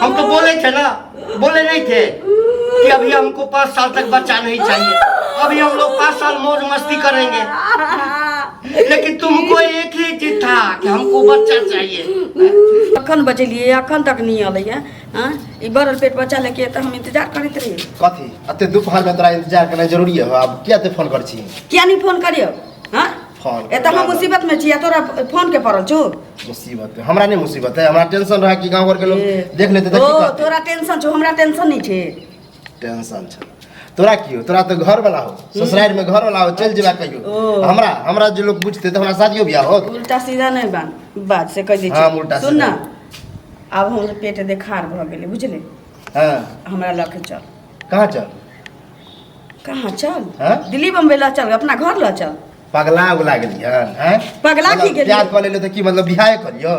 हम तो बोले थे ना, बोले नहीं थे कि अभी हमको 5 साल तक बच्चा नहीं चाहिए, अभी हम लोग 5 साल मौज मस्ती करेंगे, लेकिन तुमको एक ही चीज था कि हमको बच्चा चाहिए। अखन बजेलिए, अखन तक नहीं अलै है। हाँ, ई भरल पेट बच्चा लेके तऽ हम इंतजार करैत रहियै। कथी अते दोपहर में तोरा इंतजार करना जरूरी है? अब किया ते फोन कर छी? किया नहीं फोन करियौ? हाँ, फोन एतऽ हम मुसीबत में छी आ तोरा फोन के पड़ल छौ। मुसीबत है? हमरा नहीं मुसीबत है, हमरा टेंशन रहा कि गांव घर के लोग देख लेते त की ओ कहते। तोरा टेंशन छौ, हमरा टेंशन नहीं छै। टेंशन छै तोरा की हो? तोरा तो घर वाला हो, ससुराल में घर वाला हो, चल जेबा कहियो। ओ। हमरा हमरा जे लोग बुझते त हमरा शादियो बियाह होत। उल्टा सीधा नहीं बात बात से कह दै हाँ, छी। उल्टा सुन ना, सीधा। आब हमर पेट देखार भऽ गेलै, बुझले? हां। हमरा लऽ के चल। कहाँ चल? कहाँ चल? हाँ? दिल्ली बम्बई लऽ चल, अपना घर लऽ चल। पगला उगला गेलियन हैं? पगला की मतलब गेलियै? प्यार कऽ लेलियै तऽ की मतलब बियाहे करियौ?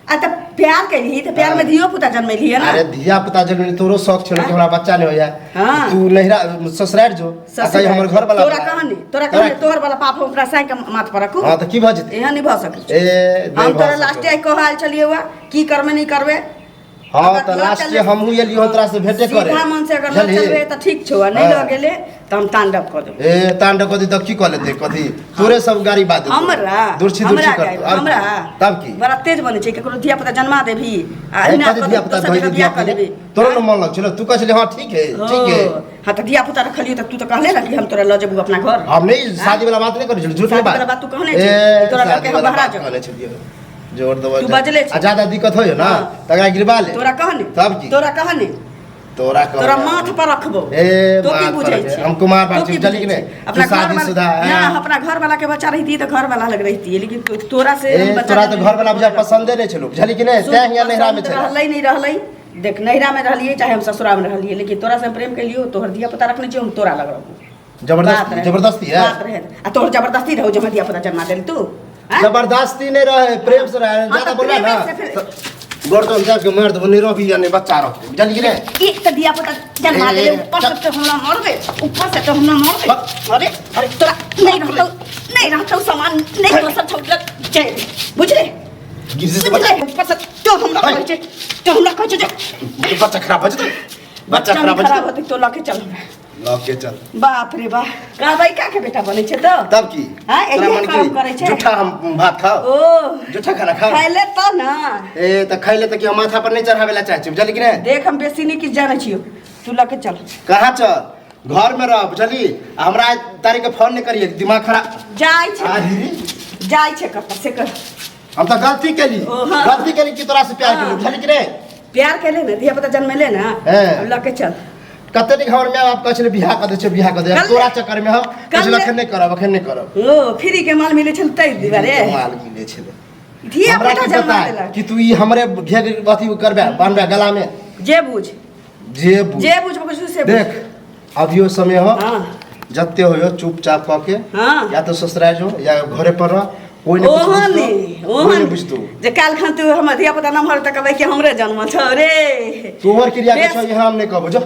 आ तऽ प्यार केलही तऽ प्यार में धियो पुता जन्मेलही ना। अरे धिया पुता जन्मेली, तोरो शौक छलो कि हमरा बच्चा नहीं होया। हाँ। तू नहिरा ससुराल जो आ कही हमर घर वाला तोरा कहानी, तोरा कहानी, तोहर वाला पाप हम अपना साई के माथ पर रखू। हां तऽ की भऽ जेतै? एहन नहीं भऽ सकै छै। ए नहीं हम भऽ तोरा सकै। लास्ट आइ कहल छलियै हुआ की करबे नहीं करबे। हाँ अगर तऽ लऽ लास्ट चलबे- हमहूँ एलियो तोरा से भेटे करे। सीधा मन से अगर लऽ बुझलही? चलबे तऽ ठीक छौ, आ नहीं हाँ। लऽ गेले तऽ हम तांडव कऽ देबो। ए तांडव कथी तऽ की कऽ लेतै? कथी तोरे सब गाड़ी बात देतौ। हमरा दुर्छी हमरा दुर्छी गाय- करतौ आर हमरा की? तब की बड़ा तेज बनै छै, केकरो धिया पुता जन्मा देबही आ ए, एना कथी कऽ धिया देबही, पुता दोसर धोइ जगह दे बियाह धिया कऽ पुता लेबही। तोरो ने मन लग छलो, तू कहै छली हाँ ठीक है ठीक है। ओ, हाँ तऽ धिया पुता रखलियो तऽ तू तऽ कहले ना कि हम तोरा लऽ जेबू अपना घर। हम नहीं शादी वाला बात नहीं करै छली, झूठ शादी बात वाला बात तू कहने ए, छी, तोरा लऽ शादी के हम वाला बहरा बात जाउ। कहने छलियै। जोर देबो तू बजले छी। आ ज्यादा दिक्कत होइयो ना हाँ। तकरा गिरबा ले। तोरा कहने तब की? तोरा कहने तोरा कह तोरा माथ पर रखबो। ए तो की माथ पर बुझै रखबे। छी? हम कुमार तो बात की छी, बुझली कि बुझै नहीं? छी? तू अपना घर वाला शादीशुदा है। ना, अपना घर वाला के बच्चा रहिती तऽ घर वाला लग रहिती, लेकिन तोरा से ए हम बच्चा तोरा तो जन्म घर वाला बुझा लेलक। पसंदे नहीं छलो, बुझली कि नहीं? सुन, तैं हियां नैहरा में पसंद छला। रहलै नहीं रहलै, देख नैहरा में रहलियै चाहे हम ससुरा में रहलियै, लेकिन तोरा से हम प्रेम केलियो, तोहर धिया पुता रखने छियो, हम तोरा लग रहबो। बात जबरदस्ती रहे। जबरदस्ती है। बात रहे आ तोहर जबरदस्ती रहो जब धिया पुता जन्मा देल तू, हैं? जबरदस्ती नहीं रहे, प्रेम से रहे। हाँ, ज्यादा तो बोला ना प्रेमे से फिर- गर्दन जाके मार देबो, नहीं रहबी या नहीं बच्चा रहबी, बुझली कि नहीं? एक तऽ धिया पुता जन्मा ए, देले, ए, ऊपर से तो हमरा मारबे, ऊपर से तो हमरा मारबे। अरे अरे तोरा नहीं रहतौ, नहीं रहतौ सामान, नहीं दोसर छौटलक जय, बुझले? गिर से बुझले? बच्चा ऊपर से तो हमरा कहै छै, तो हमरा कहै छै जे बच्चा खराब हो जेतै, बच्चा बच्चा खराब हो खराब जेतै। होतै तो लके चल हमरा। लऽ के चल। बाप रे बाप, कहबै का के बेटा बनै छै तऽ? तब की? हाँ, तोरा एहिए मन काम की करै छै। जूठा हम भात खाओ? ओ जूठा खाना खाओ? खाइले तऽ ना। ए तऽ खैले तऽ की हम माथा पर नहीं चढ़ावे ला चाहै छी, बुझली कि नहीं? देख हम बेसी नहीं किछु जानै छियौ, तू लऽ के चल। कहाँ चल? घर में रह, बुझली? आ हमरा आइ तारीख के फोन नहीं करिए, दिमाग खराब। जाइ छै। आ जाइ छै कतऽ से कर। हम तऽ गलती केली। ओ, हाँ। गलती केली कि तोरा से प्यार केली, हाँ। बुझली कि नहीं? प्यार केले ने, धिया पुता जन्मेले ने, हैं। अब लऽ के चल। कते दिन हमर माय बाप कहै छलै बियाह कऽ दै छै, बियाह कऽ दै छै। कल- तोरा चक्कर में हम कल- कहै अखन नहि करब, अखन नहि करब। ओ फ्री के माल मिलै छल ताहि दुआरे माल मिलै छलै। धिया हमरा पुता की जन्मा पता देलक कि तू ई हमरे घेर अथी करबे बान्हबे गला में। जे बुझ, जे बुझ, जे बुझ बुझ से बुझ। देख अभियो समय हो, हाँ। जते होयो चुपचाप कऽ के हाँ। या तो ससुराल जो या घरे पर रह, कोई नहीं कुछ ओहन बुझतो, नहि कोई ओहन नहीं बुझतो। जे काल्हि खन तू हमर धिया पुता नमहर तऽ कहबै कि हमरे जन्म छौ रे। तोहर क्रिया के बेस। छौ, यहाँ हम नहीं कहबो जो।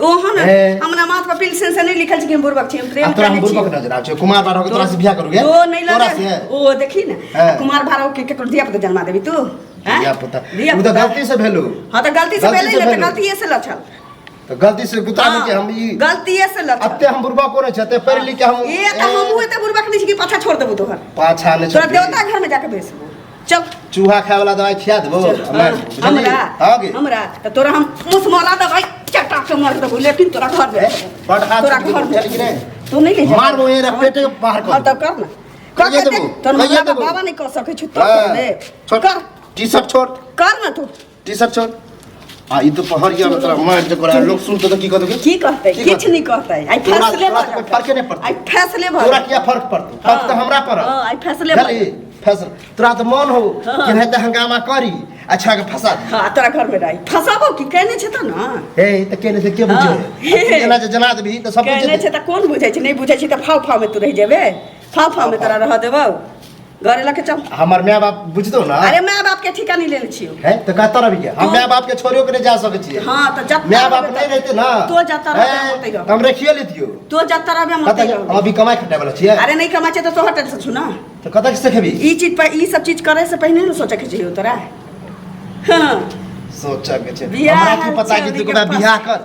ओहन ए। हमरा माथ पर पिलसन से नहीं लिखल छै कि हम बुड़बक छी, हम प्रेम आ तोरा हम करने छी। बुड़बक नजर आबै छै? कुमार बारह के तोरा से बियाह करू गे? तो नहीं तोरा लगे से? ओ देखी ने हैं। कुमार भारो के केकरो धिया पुता जन्मा देबी तू? हैं? धिया पुता धिया उ तऽ पुता। गलती से भेलू। हाँ तऽ गलती से गलती भेलै से ने तऽ भेलौ। गलतीये से लछल। तऽ गलती से गुता में के हम ई गलतीये से लछल। अते हम बुड़बक कोने छै, अते पढ़ि लिख के हम ए तऽ हमहूँ एते बुड़बक नहीं छी कि पाछा छोड़ देबू तोहर। पाछा नहीं तोरा छोड़बी। देवता घर में जाके भेजबू। चल। चूहा खाए वाला दवाई खिया देबो। चल, मार देबो, बुझलिही? हमरा हाँ गे। हमरा तऽ तोरा हम मुसमरा दवाई चटा के मार देबू, लेकिन तोरा घर में ए, बड़ हाथ तोरा छूटि घर गेलौ, में बुझलिही कि नहि? तू नहीं ले जा। मारबो एरा पेटे के बाहर कऽ हाँ देबो। तऽ कर ना, कर कहिया के देबो? देख, तोहर कहिया मम्मी देबो? बाबा नहीं कर सकै छौ, तो हाँ। कर दे। छोड़। कर। टी शर्ट छोड़। कर ना तू। टी शर्ट छोड़। आ ई दोपहरिया में तोरा मार जे करा लोग सुनतो तऽ की कहतो गे? की कहतै? की किछु कहतै? नहीं कहतै। आइ तोरा फैसले तोरा भऽ तऽ कोई जेतै। फर्के नहि पड़तै। आइ फैसले भऽ तोरा जेतै। किया फर्क पड़तौ? फर्क तऽ हमरा पड़त। हाँ, आइ फैसले भऽ बुझलही? फैसल तोरा तऽ मन हो हाँ। कि नहि तऽ हंगामा करी अच्छा के फंसा दी। हाँ, तोरा घर में रही फंसाबो की केने छै तऽ ना। हे तऽ केने छै के बुझे? हाँ। एना जे जना देबही तऽ सब बुझे। केने छै तऽ कोन बुझै छै? नहि बुझै छै तऽ फाव फाव में तू रहि जेबे, फाव फाव में तोरा रह देबौ। घरे लके चल। हमर माय बाप बुझतो ना? अरे माय बाप के ठिका नहीं लेने छियो। है तो कहता रही क्या? हम तो- माय बाप के छोड़ियो के नहीं जा सके छियै। हाँ, तो जब माय बाप नहीं रहते ना तो जाता रहबे, हैं, हम ओतै रहबै। तो हम रखिए लेतियो। तो जाता रहबे, हम कतऽ ओतै हम रहबै। अभी कमाई खटाइ वाला छियै। अरे नहीं कमाइ छै तऽ तोहर टेंशन छौ ना। तो कतऽ से खेबी? ई चीज पर ई सब चीज करे से पहिने ने सोचे के चाहिए तोरा। हाँ। सोचऽ के छै। बियाह हमरा की पता कि तू छौड़ी के कहबे बियाह कर,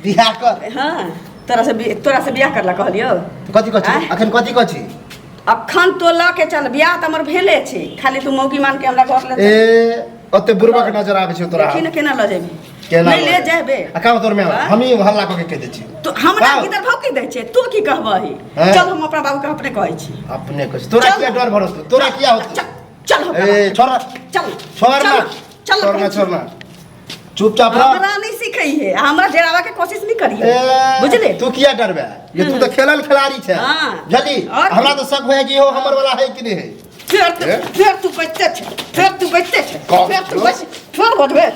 बियाह कर। हाँ, तोरा से बियाह करला कहलियौ। कथी कहै छी? आँय? अखन कथी कहै छी? अखन तो लऽ के चल, बियाह तऽ हमर भेले छै, खाली तू मौकी मान के हमरा घर ले चल। ए, ओते बुढ़बा के नजर आबै छै तोरा। देखी ने केना लऽ जेबही। केना नहि ले जेबे। आ का तोर में आँय? हम ही हल्ला कऽ के कहि दै छी। तो हमरा बाउ। किधर भौकी दै छै, तू की कहबही? हैं? चल, हम अपना बाबू के अपने कहै छी। अपने कहै छी। तोरा चल। किया डर भरोस? तोरा किया होतौ? चल चल हम ए, छोड़। चल। छोड़ ना। चल। छोड़ ना, छोड़ ना, चुपचाप रह। हमरा नहीं सीखै है, हमरा डरावा के कोशिश नहीं करिए, ए, बुझले? तू किया डरबे? ये तू तो खेलल खिलाड़ी छै। हाँ। बुझली? और हमरा तो शक होय कि हो हमर वाला है कि नहीं है। फेर तू ए? फेर तू बचते छे, फेर तू बचते छे। कौन? फेर तू बच, फेर बजबे,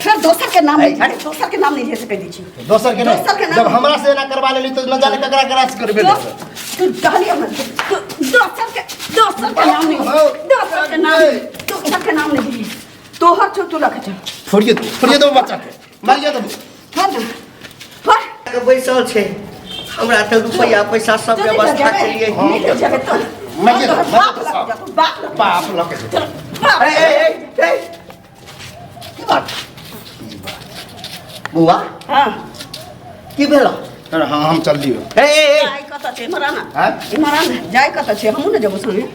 फेर दोसर के नाम नहीं, दोसर के नाम नहीं ले सकै दै छी। दोसर के नहीं। दोसर के नाम जब हमरा से एना करवा लेली तो न जाने ककरा ककरा से करबे। तू कहली हमरा, तू दोसर के नाम नहीं, दोसर के नाम नहीं, दोसर के नाम नहीं। तोहर छौ, तू रख चल। फोड़िए दो, फोड़िए दो बच्चा के, मारिए दो। फर ना फर। के बैसल छै, हमरा तऽ रुपैआ पैसा सब व्यवस्था के लिए। नहीं ले जाबे तो मारिए दो, बाप मारिए दो। लग जातो, बाप लग। बाप लके जेतौ। बाप। ए ए ए ए, की बात बौआ? हाँ। की भेल? अरे हाँ, हम चल दियो। ए ए ए। जाय कतऽ छै? इम्हर आना। आँय? इम्हर आना, जाय कतऽ छै? हमहूँ ने जेबो संगे।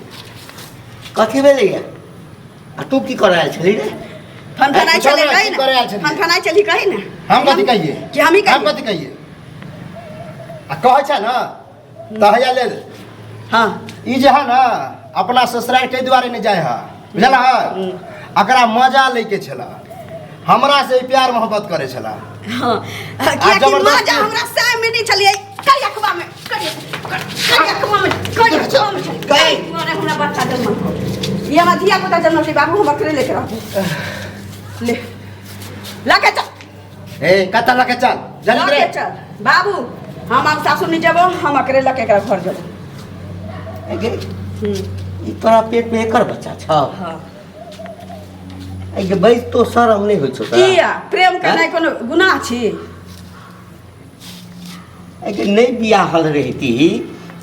कथी भेलैया आ तू की कर आयल छली रे? फनफनाइ चल छलै ना, कही की करे आयल ने। छलियै? फनफनाइ छली कही ने। हम कथी कहिए? कि हमही हम कहिए? कथी कहिए? आ कहै छै ने तऽ हैया लेल। हाँ। ई जे है ना, अपना ससुराल ताहि दुआरे नहि जाइ है, बुझल है? एकरा मजा लैके छला, हमरा से ई प्यार मोहब्बत करे छला। हाँ, कियाकि जबरदस्ती। मजा हमरा सह में नहीं छलियै, करियकवा में, करियकवा में, करियकवा में छलियै। गई। अरे हमरा बच्चा जन्म को, ये हमरा धिया पुता जन्म छै बाबू, हम अकरे लेके रहबो। ले लके चल। ए, कतऽ लके चल जल्दी लके रे। चल बाबू, हम आब सासुर नहीं जेबो, हम अकरे लके एकरा घर जेबो। ए गे, ई तोरा पेट में एकर बच्चा छौ? हाँ। ए गे, बैस तो, शरम नहि होइ छौ तोरा? किया, प्रेम करनाइ कोनो गुनाह छी? ए गे, नहि बियाहल रहिती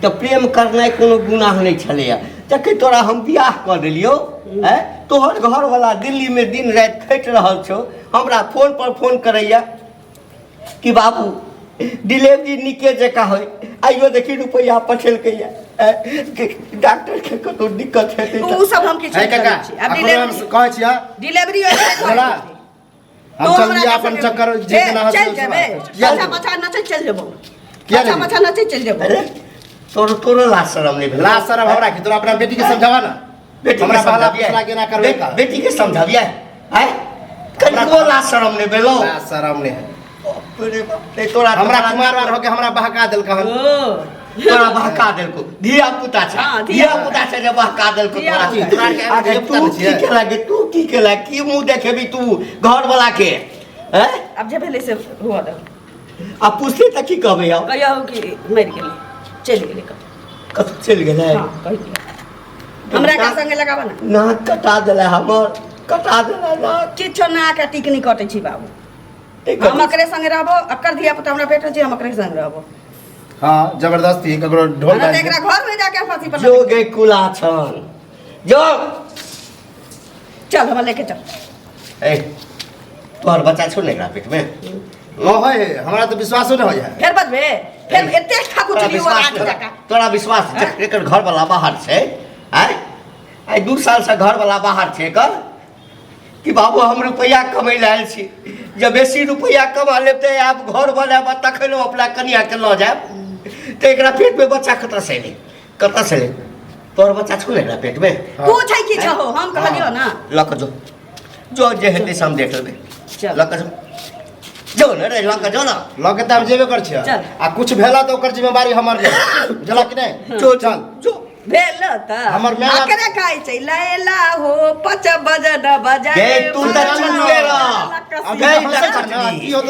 तऽ प्रेम करनाइ कोनो गुनाह नहि छलैया। जखन तोरा हम बियाह कऽ देलियौ, आँय, तोहर घरवाला दिल्लीमे दिन राति खटि रहल छौ, हमरा फोन पर फोन करैया कि बाबू डिलीवरी नीके जकाँ होइ, आइयो देखी रुपैआ पठेलकैया, आँय, कि डॉक्टरके कतहु दिक्कत हेतै ओ तऽ सब हम किछु है नहि काका, करै छी आब। अखनो हम डिलीवरी कहै छियै। डिलीवरी होइ छै। बोला। हम तो चल लिया अपन चक्कर जे केना हंसै चल जेबे। किया अच्छा जेबै? बच्चा नचै चल जेबो। किया बच्चा जेबै? बच्चा नचै चल जेबो। अरे, तोरो लाज शरम नहि भेलौ? लाज शरम हमरा की? तोरा अपना बेटी के समझावा ना। बेटी के हमरा बहला समझाबियै? फुसला के एना करबे का? बेटी के समझाबियै? आँय, कनिको लाज शरम नहि भेलौ? लाज शरम नहि है। बाप रे बाप, नहीं तोरा हमरा कुमार वार होके हमरा बहका देलक हन। ओ तोरा बहका देलको, धिया पुता छै। हाँ, धिया धिया पुता छै जे बहका देलको धिया तोरा। पुता। तोरा के आगे धिया पुता तू ने की छियै? केला गे? तू की केला? की मुंह देखेबी तू घर वाला के? हैं? आब जे भेलै से हुआ दो। आ पूछते तऽ की कहबै आब? कहियो कि मरि गेलै, चलि गेलै कतौ। कतौ चलि गेलै? हाँ, कहि दियौ। हमरा का संगे लगाबऽ ना। नाक कटा देला हमर, कटा देला नाक। किछो ना के टिक नहीं कटै छी बाबू। नहि हम कटै। अकरे संगे रहबो, अकर धिया पुता हमरा पेट में छै, हम अकरे संगे रहबो। हाँ, जबरदस्ती ककरो ढोल हमरा तऽ बाजि एकरा घर में जाके फांसी पर जो गे कुला छन जो। चल, हमरा लेके चल। ए, तोहर बच्चा छौ ने एकरा पेट में? ओ है, हमरा तऽ विश्वासो नहि होइए। फेर बजबे, फेर एते ठाकुर तोरा चली विश्वास आठ नहि? जका तोरा विश्वास हैं? एकर घर वाला बाहर छै। आँय, आइ 2 साल से घर वाला बाहर छै एकर, कि बाबू हम रुपैआ कमै लए आयल छी, जब बेसी रुपैआ कमा लेब तऽ आब घर बनायब आ तखन हम अपना कनियाके लऽ जायब। तऽ एकरा पेटमे बच्चा कतऽसँ एलै? कतऽसँ एलै? तोहर बच्चा छौ ने एकरा पेटमे? तू छै कि छहो, हम कहलियो ना। लऽ कऽ जो, जो, जे हेतै से हम देख लेबै। चल। लऽ कऽ जो, जो ने रे, लऽ कऽ जो ना। लऽ के तऽ हम जेबे कर छियै। चल। आ कुछ भेला तऽ ओकर जिम्मेवारी हमर नहि, बुझला कि नहि? जो। चल। जो। भेल तऽ हमर माय बाप- अकरे खाइ छै लैला हो पच बजन बजाए। गे, तू तऽ चुपे रह। अब गई हंसै छै ने, तऽ की होतौ?